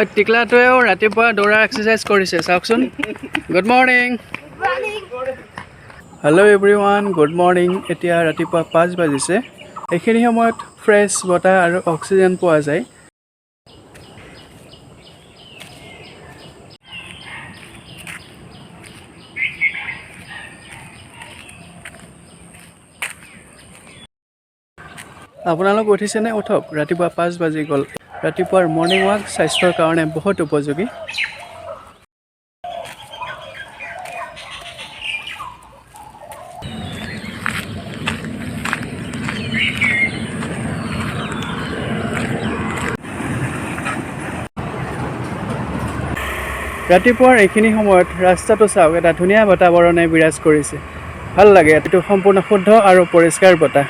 টিকলাটোৱেও ৰাতিপুৱা দৌৰা এক্সাৰচাইজ কৰিছে, চাওকচোন। Good morning. Hello everyone, good morning. এতিয়া ৰাতিপুৱা 5 বাজিছে। এইখিনি সময়ত ফ্ৰেছ বতাহ আৰু অক্সিজেন পোৱা যায়। আপোনালোক উঠিছেনে? উঠক, ৰাতিপুৱা 5 বাজি গ'ল। ৰাতিপুৱাৰ মৰ্ণিং ৱাক স্বাস্থ্যৰ কাৰণে বহুত উপযোগী। ৰাতিপুৱাৰ এইখিনি সময়ত ৰাস্তাটো চাওক, এটা ধুনীয়া বাতাবৰণে বিৰাজ কৰিছে। ভাল লাগে, এইটো সম্পূৰ্ণ শুদ্ধ আৰু পৰিষ্কাৰ বতাহ।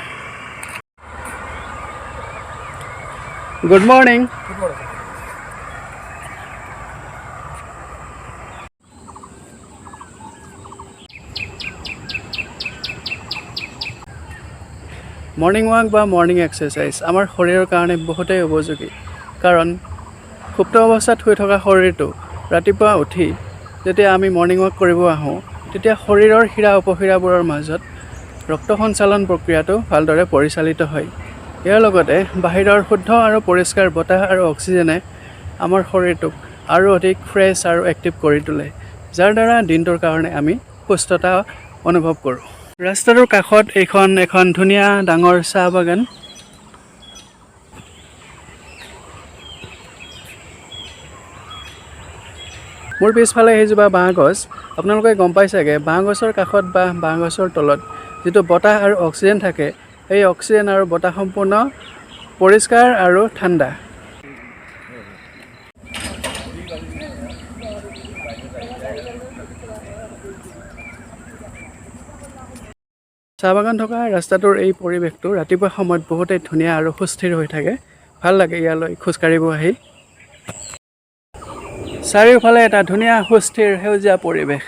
Good morning. Morning walk বা মৰ্ণিং এক্সাৰচাইজ আমাৰ শৰীৰৰ কাৰণে বহুতেই উপযোগী, কাৰণ সুপ্ত অৱস্থাত শুই থকা শৰীৰটো ৰাতিপুৱা উঠি যেতিয়া আমি মৰ্ণিং ৱাক কৰিব আহোঁ, তেতিয়া শৰীৰৰ শিৰা উপশিৰাবোৰৰ মাজত ৰক্ত সঞ্চালন প্ৰক্ৰিয়াটো ভালদৰে পৰিচালিত হয়। ইয়াৰ লগতে বাহিৰৰ শুদ্ধ আৰু পৰিষ্কাৰ বতাহ আৰু অক্সিজেনে আমাৰ শৰীৰটোক আৰু অধিক ফ্ৰেছ আৰু এক্টিভ কৰি তোলে, যাৰ দ্বাৰা দিনটোৰ কাৰণে আমি সুস্থতা অনুভৱ কৰোঁ। ৰাস্তাটোৰ কাষত এইখন এখন ধুনীয়া ডাঙৰ চাহ বাগান। মোৰ পিছফালে সেইজোপা বাঁহগছ, আপোনালোকে গম পাই চাগে, বাঁহগছৰ কাষত বা বাঁহগছৰ তলত যিটো বতাহ আৰু অক্সিজেন থাকে, এই অক্সিজেন আৰু বতাহ সম্পূৰ্ণ পৰিষ্কাৰ আৰু ঠাণ্ডা। চাহ বাগান থকা ৰাস্তাটোৰ এই পৰিৱেশটো ৰাতিপুৱা সময়ত বহুতেই ধুনীয়া আৰু সুস্থিৰ হৈ থাকে। ভাল লাগে ইয়ালৈ খোজকাঢ়িব আহি। চাৰিওফালে এটা ধুনীয়া সুস্থিৰ সেউজীয়া পৰিৱেশ।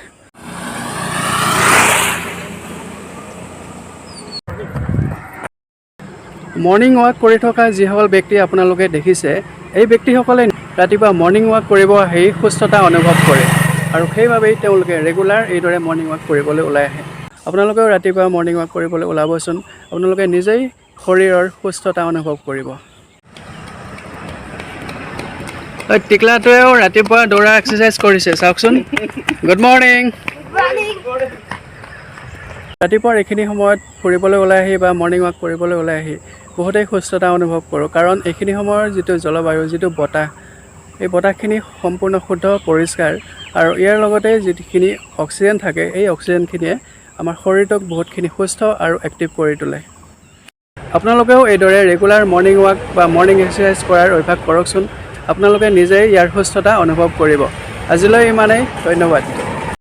মৰ্ণিং ৱাক কৰি থকা যিসকল ব্যক্তি আপোনালোকে দেখিছে, এই ব্যক্তিসকলে ৰাতিপুৱা মৰ্ণিং ৱাক কৰিব আহি সুস্থতা অনুভৱ কৰে আৰু সেইবাবেই তেওঁলোকে ৰেগুলাৰ এইদৰে মৰ্ণিং ৱাক কৰিবলৈ ওলাই আহে। আপোনালোকেও ৰাতিপুৱা মৰ্ণিং ৱাক কৰিবলৈ ওলাবচোন, আপোনালোকে নিজেই শৰীৰৰ সুস্থতা অনুভৱ কৰিব। টিকলাটোৱেও ৰাতিপুৱা দৌৰা এক্সাৰচাইজ কৰিছে, চাওকচোন। Good morning. ৰাতিপুৱাৰ এইখিনি সময়ত ফুৰিবলৈ ওলাই আহি বা মৰ্ণিং ৱাক কৰিবলৈ ওলাই আহি বহুতেই সুস্থতা অনুভৱ কৰোঁ, কাৰণ এইখিনি সময়ৰ যিটো জলবায়ু, যিটো বতাহ, এই বতাহখিনি সম্পূৰ্ণ শুদ্ধ পৰিষ্কাৰ আৰু ইয়াৰ লগতে যিখিনি অক্সিজেন থাকে, এই অক্সিজেনখিনিয়ে আমাৰ শৰীৰটোক বহুতখিনি সুস্থ আৰু এক্টিভ কৰি তোলে। আপোনালোকেও এইদৰে ৰেগুলাৰ মৰ্ণিং ৱাক বা মৰ্ণিং এক্সাৰচাইজ কৰাৰ অভ্যাস কৰকচোন, আপোনালোকে নিজেই ইয়াৰ সুস্থতা অনুভৱ কৰিব। আজিলৈ ইমানেই, ধন্যবাদ।